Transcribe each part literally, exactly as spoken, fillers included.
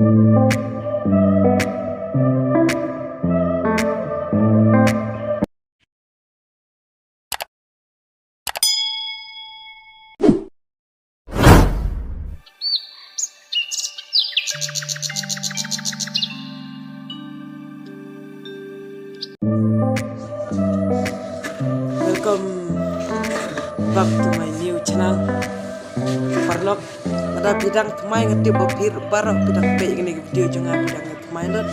Welcome back to my new channel. Paralok, lada phi dang thymmai nga tip ba phi baroh phi dang peit ïa kane ka video jong nga, phi dang thymmai lut.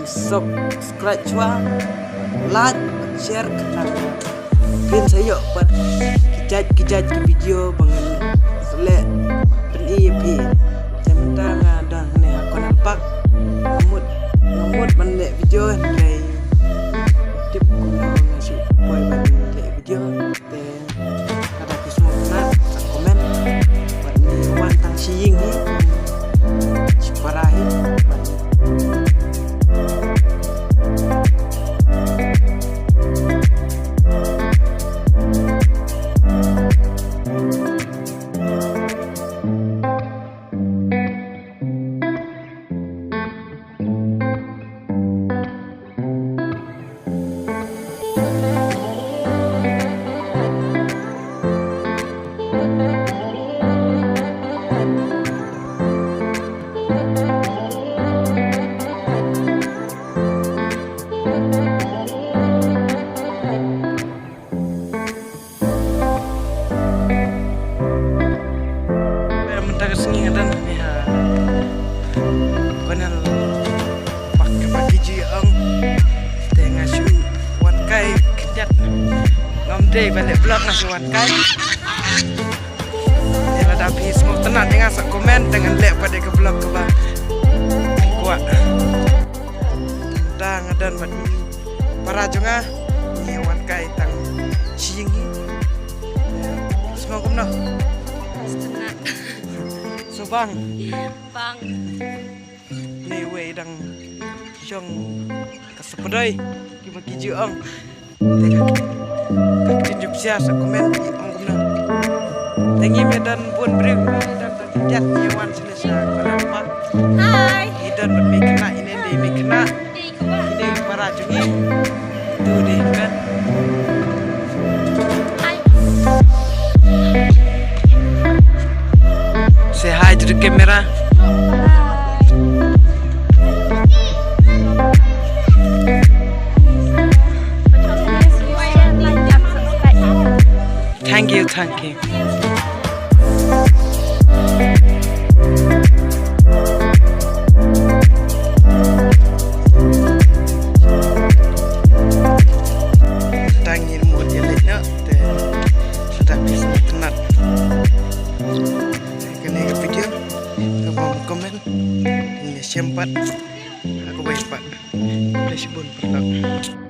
Subscribe shuwa, like, share, kata phin sa ïoh pat ki jait ki jait ki video ba ngan leh pyni ïa phi. Te mynta nga dang hangne ha Cornwall Park. Nga mut, nga mut ban leh video hynrei tip kumno nga shu poi ban leh video. Te lada phi sngewtynnat sa comment. Bad ngi wan tang shi ïing hi, shi para hi. Bad Mynta ka sngi nga don hangne ha Cornwall Park kaba ki ju ong. Te nga shu wan kai khyndiat. Ngam dei ban leh vlog, nga shu wan kai. Te lada phi sngewtynnat ïa nga sa comment, te ngan leh pat ïa ka vlog kaba phi kwah. Mynta nga don bad para jong nga, ngi wan kai tang shi ïing hi. Sngew kumno? Sngewtynnat. Sngewbang. Bang. Ni wei dang shong ka sapdoi kiba ki ju ong. Te ka, ka ktien jong phi sa comment ong kumno. Te ngi me don bun briew, ngi don tang khyndiat, ngi wan shane sha Cornwall Park. Hi. Ngi don bad me khynnah, ine dei me khynnah. Ine dei para jong ngi. Tu dei pen. Hi. Say hi to the camera. Thank you, thank you. Tang ngin mut ïa leit noh, te lada phi sngewtynnat ïa kane ka video, to bam comment, ngin ïa shem pat ha kawei pat. Khublei shibun paralok.